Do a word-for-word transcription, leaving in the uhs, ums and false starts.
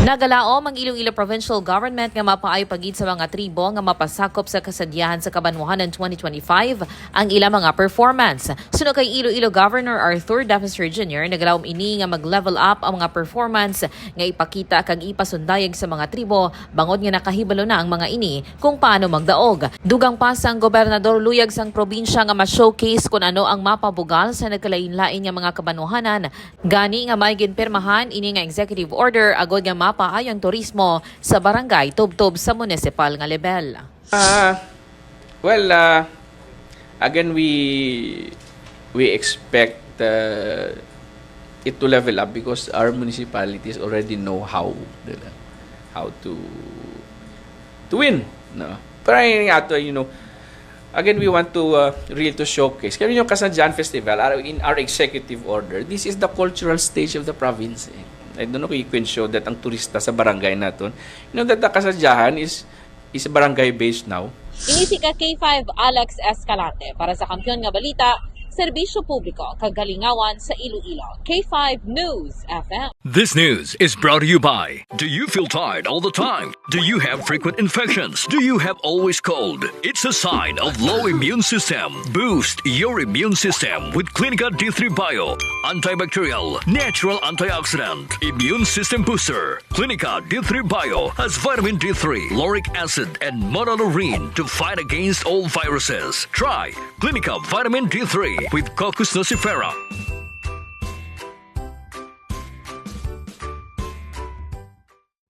Nagalaom ang Iloilo Provincial Government nga mapaayo pa gid sa mga tribo nga mapasakop sa kasadyahan sa kabanwahanan twenty twenty-five ang ila mga performance. Suno kay Iloilo Governor Arthur Defensor Junior, nagalaom ini nga mag-level up ang mga performance nga ipakita kag ipasundayag sa mga tribo, bangod nga nakahibalo na ang mga ini kung paano magdaog. Dugang pa sang gobernador, luyag sang probinsya nga ma-showcase kun ano ang mapabugal sa nagkalain-lain nga mga kabanwahanan. Gani nga may ginpirmahan ini nga executive order agod nga mapaayo ang turismo sa barangay tubtob sa munisipal nga lebel. Ah, well, uh, again, we we expect uh, it to level up because our municipalities already know how, di ba? How to to win, no? Pero ay ato, you know, again, we want to uh, really to showcase. Kaya yung Kasadyahan Festival, our, in our executive order, this is the cultural stage of the province. Eh. I don't know kung you can show that ang turista sa barangay naton, you know that the Kasadyahan is is barangay based now. Ini si ka K five Alex Escalante para sa Kampiyon nga Balita, Serbisyo Publiko kag Kalingawan sa Iloilo. K five News F M. This news is brought to you by. Do you feel tired all the time? Do you have frequent infections? Do you have always cold? It's a sign of low immune system. Boost your immune system with Clinica D three Bio. Antibacterial, natural antioxidant, immune system booster. Clinica D three Bio has vitamin D three, lauric acid, and monolaurin to fight against all viruses. Try Clinica Vitamin D three with Cocos nucifera.